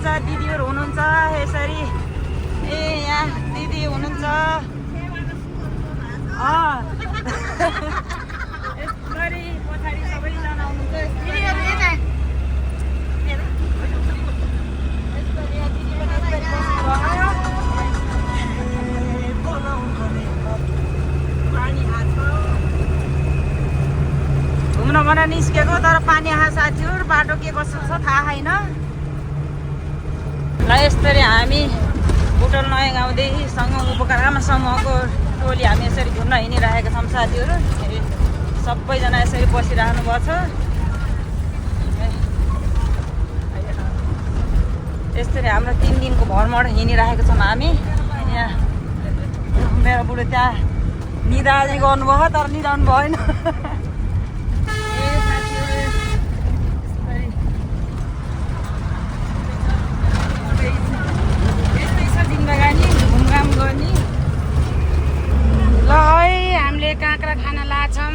हुनुहुन्छ, दिदीहरू हुनुहुन्छ यसरी। ए यहाँ दिदी हुनुहुन्छ। यसरी पछाडि सबैजना हुनुहुन्छ। घुम्न मन निस्केको तर पानी आएको साथीहरू, बाटो के कस्तो छ थाहा छैन। ल यसरी हामी बुटोल नयाँ गाउँदेखि सङ्गम उपकारमा समूहको टोली हामी यसरी घुम्न हिँडिरहेका छौँ साथीहरू। सबैजना यसरी बसिरहनु भएको छ। यसरी हाम्रो 3 दिनको भ्रमण हिँडिरहेको छौँ हामी। यहाँ मेरो बुढो त्यहाँ निदाजी गर्नुभयो तर निदाउनु भएन। घुमघाम गर्ने। ल है हामीले काँक्रा खान लाछौँ।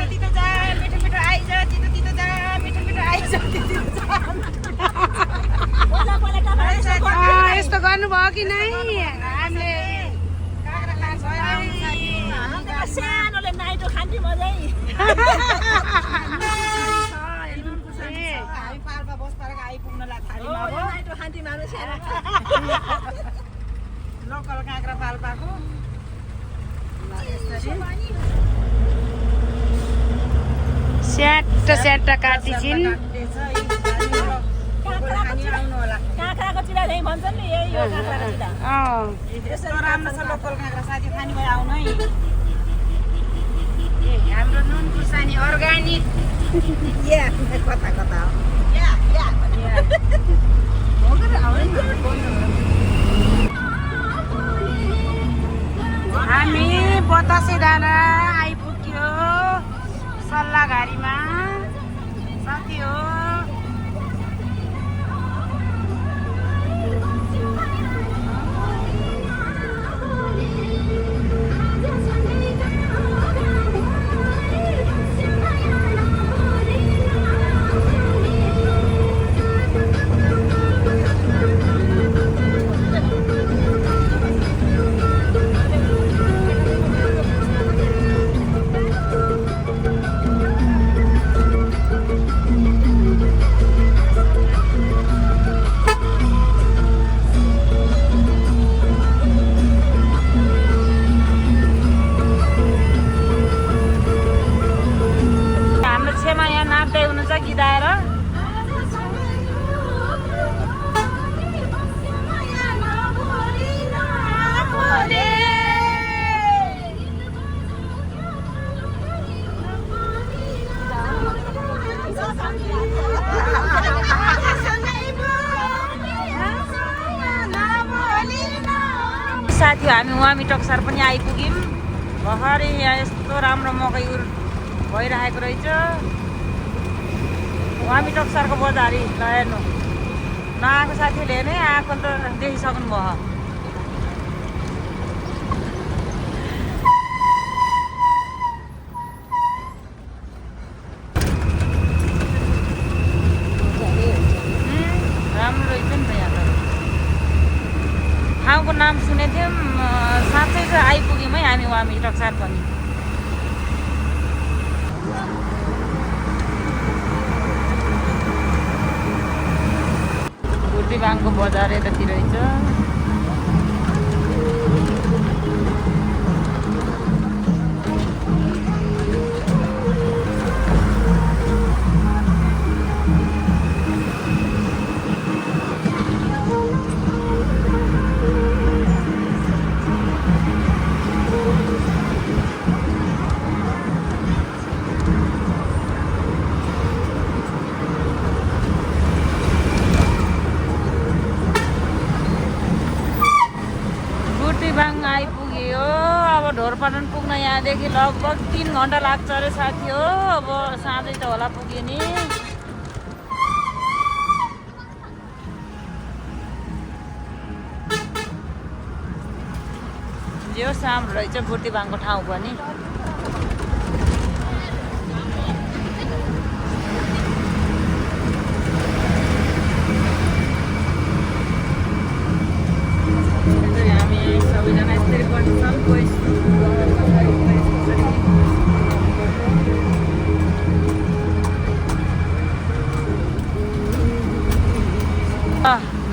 तितो जा मिठो मिठो आइज, तितो जा मिठो मिठो आइज। यस्तो गर्नुभयो कि नै? हामीले काँक्रा खान्छौँ। सानोले नाइटो खान्थ्यो मजै। हामी पाल्पा बस पारेको आइपुग्नलाई थालीमा अब नाइटो खान्थ्यौँ हामी सानो। लोकल काँक्रा पाल्पाको स्याट स्याट काटिन्छन्। काँक्राको चिला झै भन्छन् नि, यही हो काँक्राको चिला। यस्तो राम्रो छ लोकल काँक्रा साथी, खाने भए आउनु है। हाम्रो नुन खुर्सानी अर्ग्यानिक। कता कता हो हामी बतासे डाँडा आइपुग्यो सल्लाहघारीमा साथी हो। साथी हामी वामी टक्सार पनि आइपुग्यौँ। भर्खरै यहाँ यस्तो राम्रो मकै भइरहेको रहेछ। वामी टक्सारको बजारी ल हेर्नु, नआएको साथीले हेर्ने, आएको त देखिसक्नु भयो। राम्रो रहेछ नि त यहाँ त। ठाउँको नाम सुनेको थियौँ, साँच्चै चाहिँ आइपुग्यौँ है हामी वामी टक्सार पनि। बुर्तिबाङको बजार यतातिर रहेछ। आइपुग्यो। अब ढोरपाटन पुग्न यहाँदेखि लगभग 3 घन्टा लाग्छ अरे साथी हो। अब साँझै त होला पुग्यो नि। जे होस् राम्रो रहेछ बुर्तिबाङको ठाउँ पनि। यसरी हामी सबैजना यसरी बस्छौँ कोही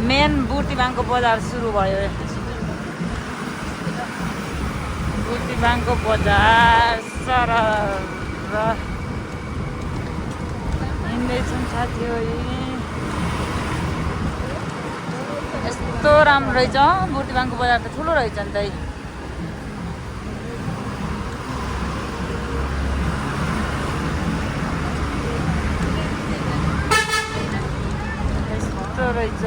मेन बुर्तिबाङको बजार सुरु भयो बुर्तिबाङको बजार सर हिँड्दैछौँ साथीहरू यस्तो राम्रो रहेछ बुर्तिबाङको बजार त ठुलो रहेछ नि त यस्तो रहेछ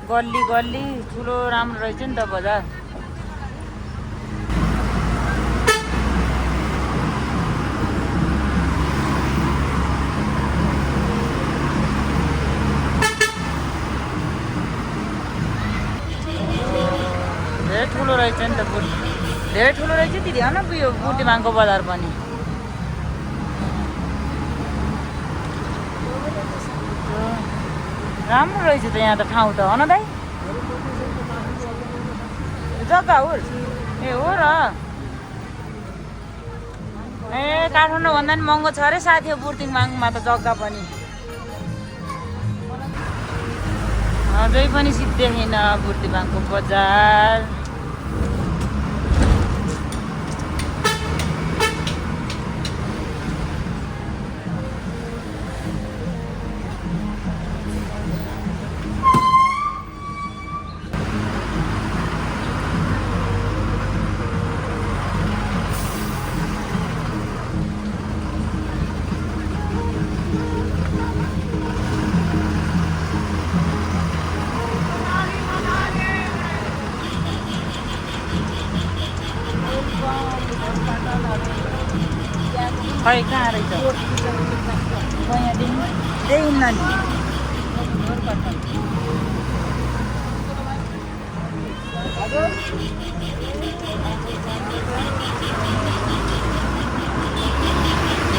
गल्ली गल्ली ठुलो राम्रो रहेछ नि त बजार धेरै ठुलो रहेछ नि त धेरै ठुलो रहेछ दिदी होइन यो बुर्तिबाङको बजार पनि राम्रो रहेछ त यहाँ त ठाउँ त हो न दाइ जग्गा हो ए हो र ए काठमाडौँ भन्दा पनि महँगो छ अरे साथी हो बुर्तिबाङमा त जग्गा पनि अझै पनि सिद्धेन बुर्तिबाङको बजार खै कहाँ रहेछ त्यही नानी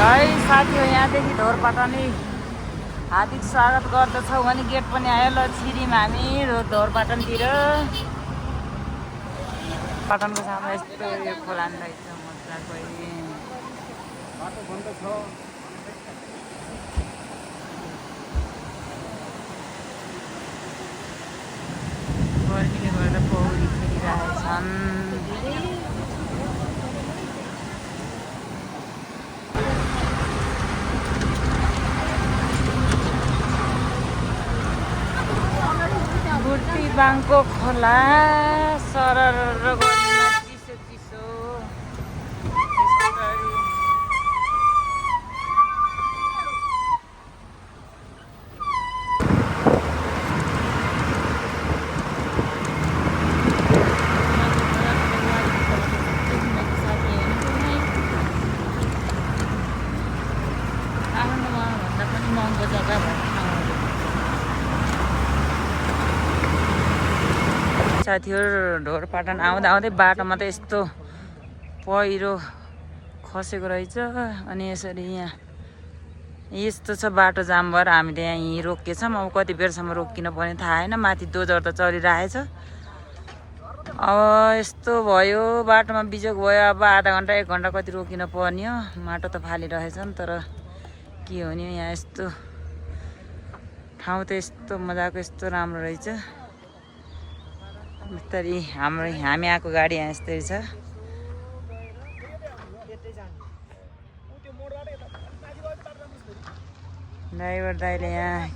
है साथीहरू यहाँदेखि ढोरपाटनै हार्दिक स्वागत गर्दछौँ भने गेट पनि आयो ल छिर्यौँ हामी ढोरपाटनतिर पाटनको सामु यस्तो यो खोलान रहेछ मजाको बाटो बन्द छ गर्मीले गर्दा पौडी खेलिरहेछन् बुर्तिबाङको खोला सरर गर्मीमा चिसो चिसो भन्दा पनि महँगो जग्गा भयो साथीहरू ढोरपाटन आउँदा आउँदै बाटोमा त यस्तो पहिरो खसेको रहेछ अनि यसरी यहाँ यस्तो छ बाटो जाम भएर हामीले यहाँ यहीँ रोकिएछौँ अब कति बेरसम्म रोकिनु पर्ने थाहा छैन माथि दोजर त चलिरहेछ अब यस्तो भयो बाटोमा बिजोग भयो अब आधा घन्टा 1 घन्टा कति रोकिनु पर्ने हो माटो त फालिरहेछ नि तर के हो नि यहाँ यस्तो ठाउँ त यस्तो मजाको यस्तो राम्रो रहेछ बिस्तारै हामी आएको गाडी यहाँ यस्तै छ ड्राइभर दाइले यहाँ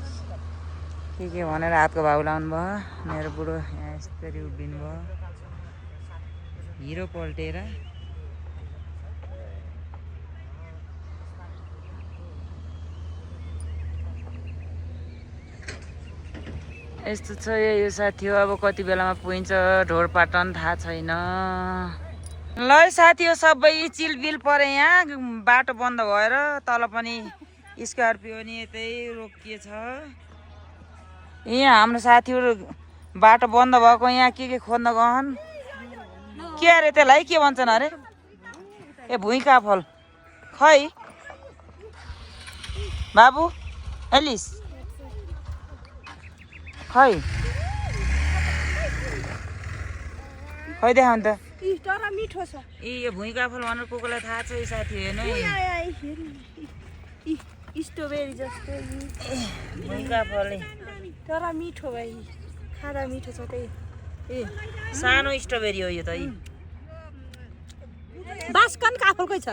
के भनेर हातको भाउ लाउनु भयो मेरो बुढो यहाँ यस्तरी उभिनु भयो हिरो पल्टेर यस्तो छ यो साथी हो अब कति बेलामा पुगिन्छ ढोरपाटन थाहा छैन ल साथी हो सबै चिलबिल परे यहाँ बाटो बन्द भएर तल पनि स्कर्पियो नि यतै रोकिएछ यहाँ हाम्रो साथीहरू बाटो बन्द भएको यहाँ के खोज्न गहन के अरे त्यसलाई के भन्छन् अरे ए भुइँका फल खै बाबु एलिस खै खै देखाउनु त तर मिठो छ यो भुइँ काफल भनेर को कोलाई थाहा छ यो साथी हेर्नु स्ट्रबेरी जस्तो भुइँ काफल तर मिठो भाइ खाँदा मिठो छ त्यही सानो स्ट्रबेरी हो यो त बास्कन काफलकै छ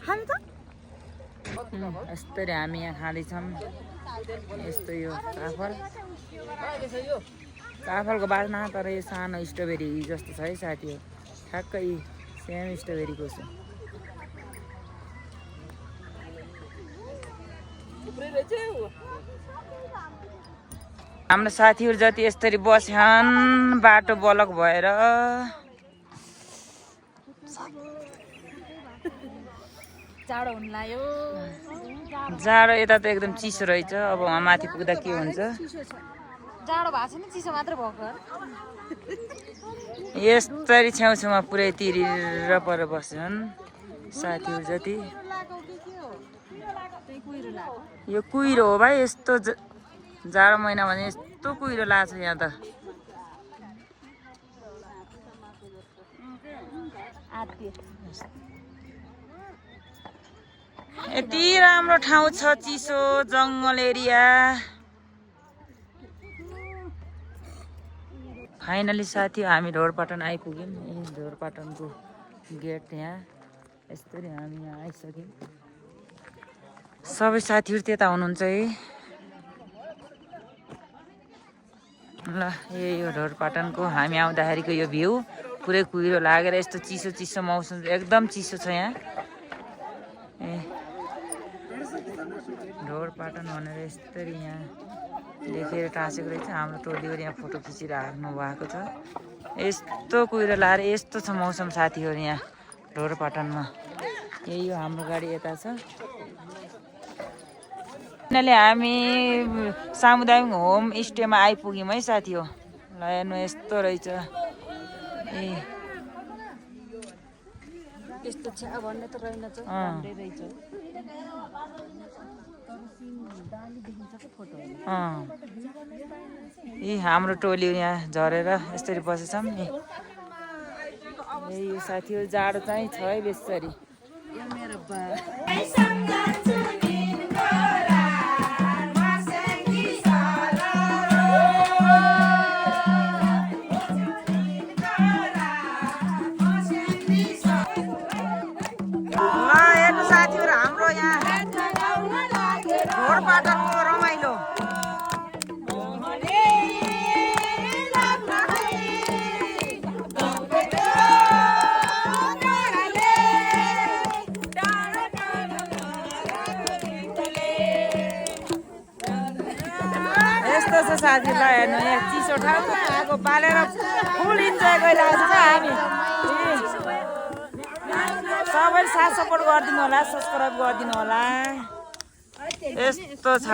खानु त यस्तरी हामी यहाँ खाँदैछौँ यस्तो यो काफलको बासना तर यो सानो स्ट्रबेरी जस्तो छ है साथी हो ठ्याक्कै सेम स्ट्रबेरीको छ हाम्रो साथीहरू जति यसरी बस्छन् बाटो ब्लक भएर जाडो हुन लाग्यो जाडो यता त एकदम चिसो रहेछ अब वहाँ माथि पुग्दा के हुन्छ जाडो भएको छैन चिसो मात्र भएको यस्तरी छेउछेउमा पुरै तिरेर पर बस्छन् साथीहरू जति यो कुहिरो हो भाइ यस्तो जाडो महिना भने यस्तो कुहिरो लाग्छ यहाँ त यति राम्रो ठाउँ छ चिसो जङ्गल एरिया फाइनली साथी हामी ढोरपाटन आइपुग्यौँ यही ढोरपाटनको गेट यहाँ यस्तरी हामी यहाँ आइसक्यौँ सबै साथीहरू त्यता हुनुहुन्छ है ल यही हो ढोरपाटनको हामी आउँदाखेरिको यो भ्यू पुरै कुहिरो लागेर यस्तो चिसो चिसो मौसम एकदम चिसो छ यहाँ ए ढोरपाटन भनेर यस्तरी यहाँ लेखेर टाँसेको रहेछ हाम्रो टोलीहरू यहाँ फोटो खिचिराख्नु भएको छ यस्तो कुहिरो लाएर यस्तो छ मौसम साथीहरू यहाँ ढोरपाटनमा यही हो हाम्रो गाडी यता छ यिनीहरूले हामी सामुदायिक होम स्टेमा आइपुग्यौँ है साथी हो ल हेर्नु यस्तो रहेछ ए यस्तो छ भन्ने त रहेन छ राम्रै रहेछ यी हाम्रो टोली यहाँ झरेर यसरी बसेछौँ नि यही यो साथीहरू जाडो चाहिँ छ है बेसरी साथीहरू हाम्रो यहाँ ढोरपाटनको रमाइलो यस्तो छ साथीलाई हेर्नु यहाँ चिसो ठाउँमा आगो बालेर फुल इन्जोय गरिरहेको छ हामी सबैले साथ सपोर्ट गरिदिनु होला सब्सक्राइब गरिदिनु होला यस्तो छ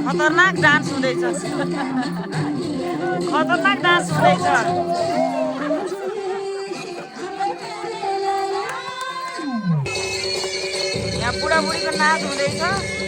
खतरनाक डान्स हुँदैछ खतरनाक डान्स हुँदैछ यहाँ बुढाबुढीको नाच हुँदैछ